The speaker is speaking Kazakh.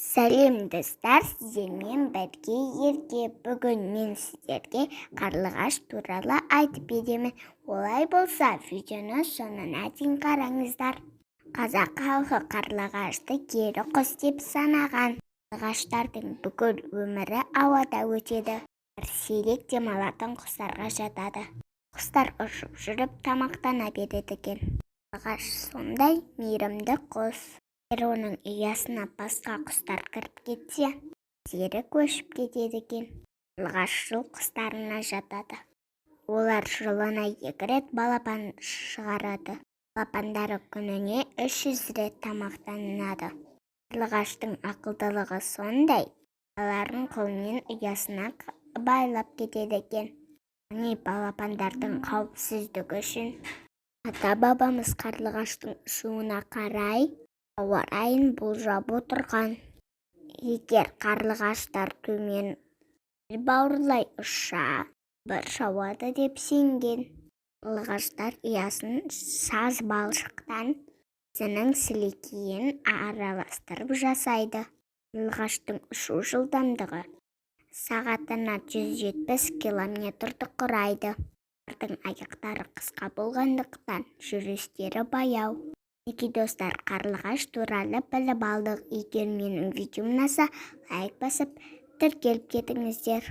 Сәлем, достар! Сіздермен бірге Ерке. Бүгін мен сіздерге қарлығаш туралы айтып беремін. Олай болса, видеоны соңына дейін қараңыздар. Қазақ халқы қарлығашты киелі құс деп санаған. Қарлығаштардың бүкіл өмірі ауада өтеді. Олар сирек демалатын құстарға жатады. Құстар ұшып жүріп тамақтана береді екен. Қарлығаш сондай мейірімді құс. Егер оның ұясына басқа құстар кіріп кетсе, өздері көшіп кетеді екен. Қарлығаш жыл құстарына жатады. Олар жылына екі рет балапан шығарады. Балапандары күніне 300 рет тамақтанады. Қарлығаштың ақылдылығы сондай, балаларын қолмен ұясына байлап кетеді екен. Яғни балапандардың қауіпсіздігі үшін. Ата-бабамыз қарлығаштың ұшуына қарай ауа райын болжап отырған. Егер қарлығаштар төмен бауырлай ұшса, жаңбыр жауады деп сенген. Қарлығаштар ұясын саз балшықтан өзінің сілекейін араластырып жасайды. Қарлығаштың ұшу жылдамдығы сағатына 170 километрді құрайды. Олардың аяқтары қысқа болғандықтан, жүрістері баяу. Мінекей, достар, қарлығаш туралы біліп алдық. Егер менің видеом ұнаса, лайк басып, тіркеліп кетіңіздер.